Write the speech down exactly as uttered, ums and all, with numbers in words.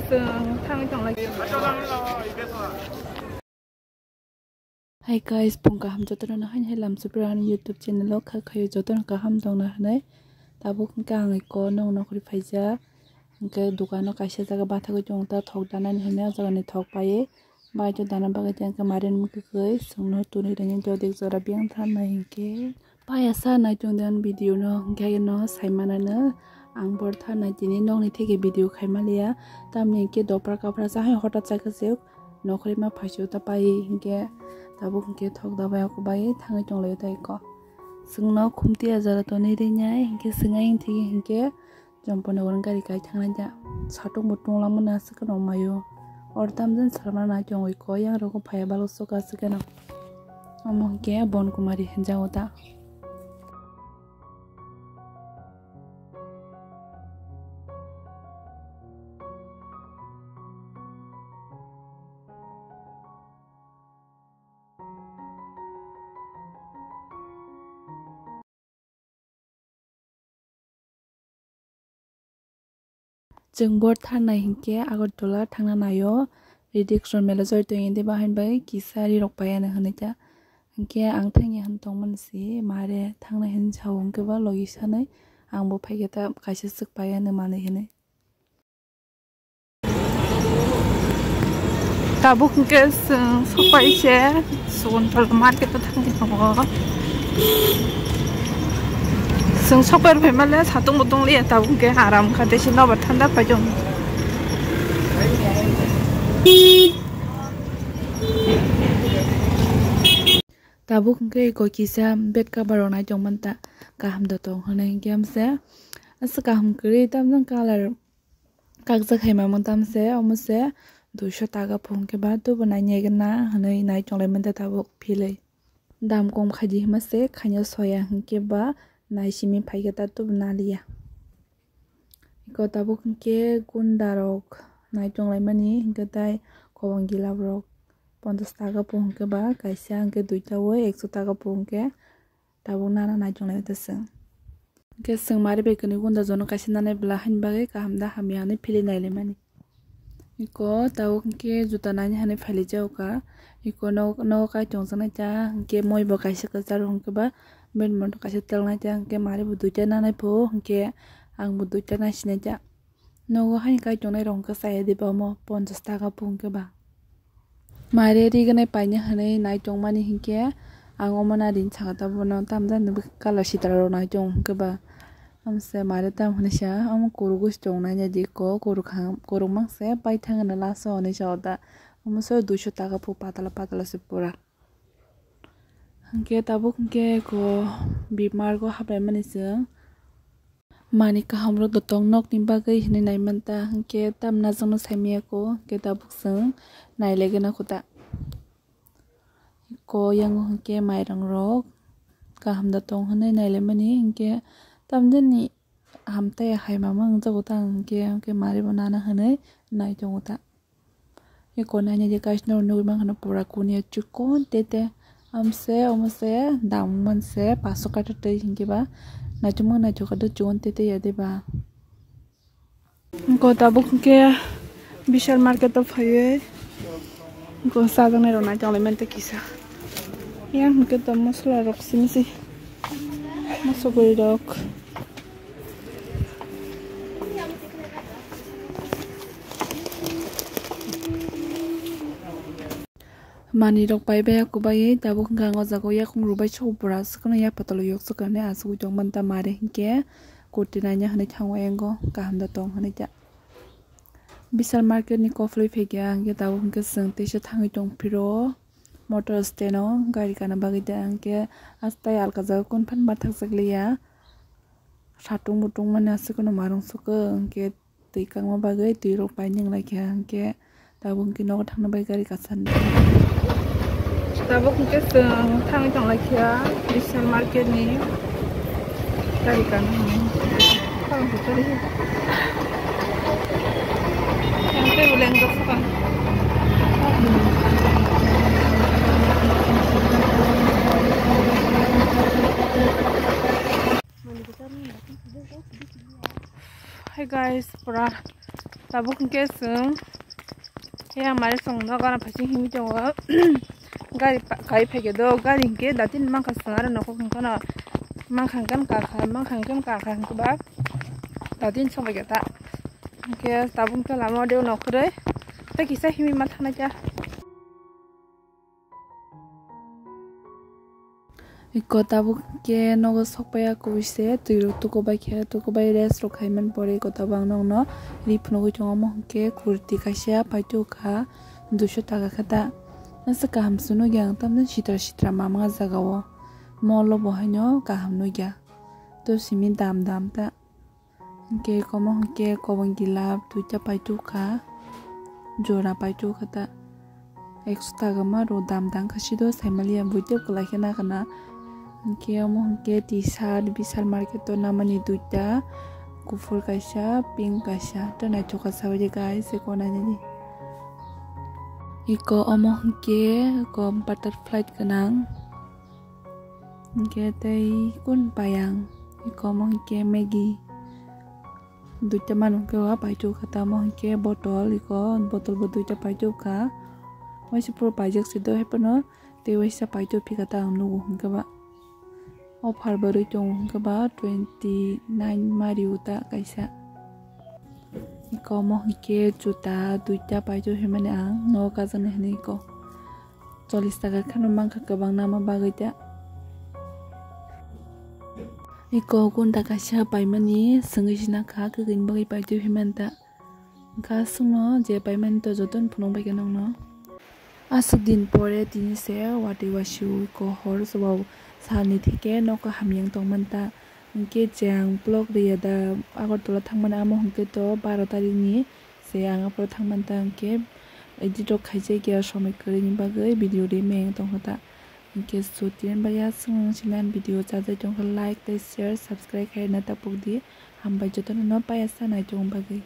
Chwng thangwi tonglai. Hi guys, phung kaham jotono no haini hai lam supra ani YouTube channel o kha khayo jotono kaham tongna hinwi. Tabuk hwnkhe ang eko nong nokhori phaijak, hwnkhe dukano kaisa jaga bathagwi tongo ta thok danani hinwi o jagani thok paiwi. Bai to dana bagwi tei hwnkhe mari nw kwkhwi chwngno tuni rwngwi jodik jora biyang tharnai hinkhe. Paya sa naitung de ani video no, hwnkhe no saimanano ang bor tharnai tini nokni theke video khaima liya. Tamni hinkhe dopra kapra sa hai hotat chakha se nokhorima phaisio ta pai hinkhe tabuk hinkhe thok dabai ako bai thangwi tonglaio ta eko. Chwngno khumti ajara tonwi rinai hinkhe chwng ayang thigi hinkhe Champanagar gari kai thangnai da. Satung bo tunglamani aswk no maio. Or tamjani salmani nai tongwi ko yang rogo phaiya balok sok aswk no. Omo hwnkhe Bon Kumari hinjago da. Chwng bor tharnai hinkhe Agartala thangna naio, Riddhi Kishore mela jori tongya de, bahai bai kisa rirok paiya no hinwi ta. Hinkhe ang thangya hin tongmani se mare thangna hin sao hinkhe ba logi sanai ang bo phaikhe ta kaisa swk paiya no manwi hinwi. Tabuk hwnkhe chwng sokpai se Sugunpal market o thangwi tongo. Chwng sokpai rw phaima le satung bo tong liya, tabuk hwnkhe aram kha tei se nobar thanda pai tongo. Tabuk hwnkhe eko kisa bed cover rok nai tongmani ta kaham da tong hwnwi hwnkhe amsa aswk kaham kwrwi tamjani colour. Kakjak hai mamung tamse, omo se duiso taka phung khe ba tubo nai nai gana hinwi nai tonglai manta tabuk philwi. Dam kom khaidi hima se khaina soya hinkhe ba nai simi phaikhe ta tubo naliya. Eko tabuk hinkhe gunda rok nai tonglai mani hinkhe tai kobong gilab rok ponchas taka phung khe ba kaisa hinkhe duita o ekso taka phung khe. Tabuk nana nai tonglai ta chwng. Hinkhe chwng mari bai kwnwi gunda jono kaisa nanai bwla haini bagwi kaham da hamya hinwi philwi nailaimani. Eko tabuk hinkhe juta nani hinwi phailijak kha. Eko nok, nogo kai tongjaknai ta hinkhe moi bo kaisa kwcharo hinkhe ba bini moto kaisa telnai ta hinkhe mari bo duita nanai pho hinkhe ang bo duita naisinai ta. Nogo haini kai tongnai rok hwnkhe chaya diba omo ponchas taka phung khe ba. Mare rignai paina hinwi nai tongmani hinkhe ang omo na ring saka ta bono tamjani bo colour sitra rok nai tong hinkhe ba. Amse mare tam hinwi sa omo kurugwi se tongnai ya di ko kurukha kurukmang se paithang hinwi last o hinwi sa o ta omo se duiso taka phu patala patala se pura. Hinkhe tabuk hinkhe ko bimar go haplaimani chwng. Mani kaham rok dotong nokni bagwi hinwi naimanta hinkhe tamna jano saimaya ko hinkhe tabuk chwng nailaigwna khuta. Ko yango hinkhe mairang rok kaham da tong hinwi nailaimani hinkhe tamjani hamtai hai mama wngjago ta hinkhe hinkhe mari bo nana hinwi nai tongo ta. Eko naina je guys, norok nugwi mankha na pura kuniya chikon tete. Amse, omose, dam manse, paso kata tei hinkhe ba. Naithok ma naithok kata chikon tete ya de ba. Eko tabuk hinkhe Vishal market o phaiwi. Eko chajaknai rok nai tonglai manta kisa. Yang hinkhe to mosola rok simi se. Moso guri rok. Manwi rok pai bai kubaiwi tabuk hwnkha ang o jaga o yakung rwbai sukha pura swkang ya patalo yok swkang hinwi achugwi tongmani ta mare hinkhe kurti naina hinwi thango yango kaham da tong hinwi ta. Vishal market ni kophilwi phaikha hinkhe tabuk hinkhe chwng teisa thangwi tong phiro motor stand o gari kana bagwi ta hinkhe astai alka jaga kunu phano ma thakjak liya. Satung butung mani aswk no marung sukha hinkhe twi kangma bagwi twi rok pai ning lai kha hinkhe tabuk hinkhe nogo thangna bai gari kasan. Tabuk hinkhe chwng thangwi tong lai kha Vishal market ni gari kana. Tei uleng jok sukha. Hey guys, pura Tabuk hwnkhe chwng yang mari chwng nogo gana phaising himwi tongo. Gari pa-, kai phaikhe do, gari hwnkhe datin mankha chwng aro nokho hwnkhe no mankha hwnkhe kakha, mankha hwnkhe kakha hwnkhe ba datin sobaikha ta. Hwnkhe tabuk hwnkhe lama o de nokhrwi tei kisa himwi ma thangnaikha. Iko tabuk khe nogo sokpaiya kubui se, twi rok tukubai khe, tukubai rest rok khaimani pore iko tabuk ang nokno ri phunugwi tongo, omo hwnkhe kurti kaisa paitokha duiso taka khe ta. Aswk kaham se nukya ang, tamni sitra sitra mama jaga o mall o bo haino kaham nukya, to simi dam dam ta. Hwnkhe iko omo hwnkhe kobong gilap duita paitokha, jora paitokha ta. Ekso taka ma rw dam dang kha sido saimaliya buitep kwlai khe na kana. Hwnkhe omo hwnkhe T-shirt Vishal market o namani duita, kuphur kaisa, pink kaisa, tei naithok kha sabaidi guys, eko nainani. Iko omo hwnkhe eko butterfly gwnang. Hwnkhe tei kun payang, iko omo hwnkhe Maggi. Duita manu hwnkhe o paitokha tamo hwnkhe bottle, iko bottle bo duita paitokha. Waisa puro paijak se do, haiphano tei waisa paitok phikha ta ang nugo hwnkhe ba. Offer bo rwi tongo hwnkhe ba twenty nine ma rio ta kaisa. Iko omo hwnkhe juta duita paitokha hwnmani ang nogo kajaknai hwnwi iko. Chollish taka kheno mankha kwbangna ma bagwi ta. Iko gunta kaisa paimani swngwi sina kha, kwkwi ni bagwi paitwi phaimani ta. Wngkha aswkno je paimani to jotono phunukbai khe nokno. Aswk din pore tini se watwi wasio iko hor swbao salni theke nokha hamyang tongmani ta. Hwnkhe je ang vlog rwya da Agartala thangmani, amo hwnkhe to baro tarikni se ang aphuru thangmani ta, hwnkhe edit rok khaijak ya somoi kwrwini bagwi video rwmani tongkha ta. Hwnkhe so tini bagwi aswk nang sinani video chajak tongkha, like tei share, subscribe khaina tapukdi. Hambai jotono no payasa naitokni bagwi.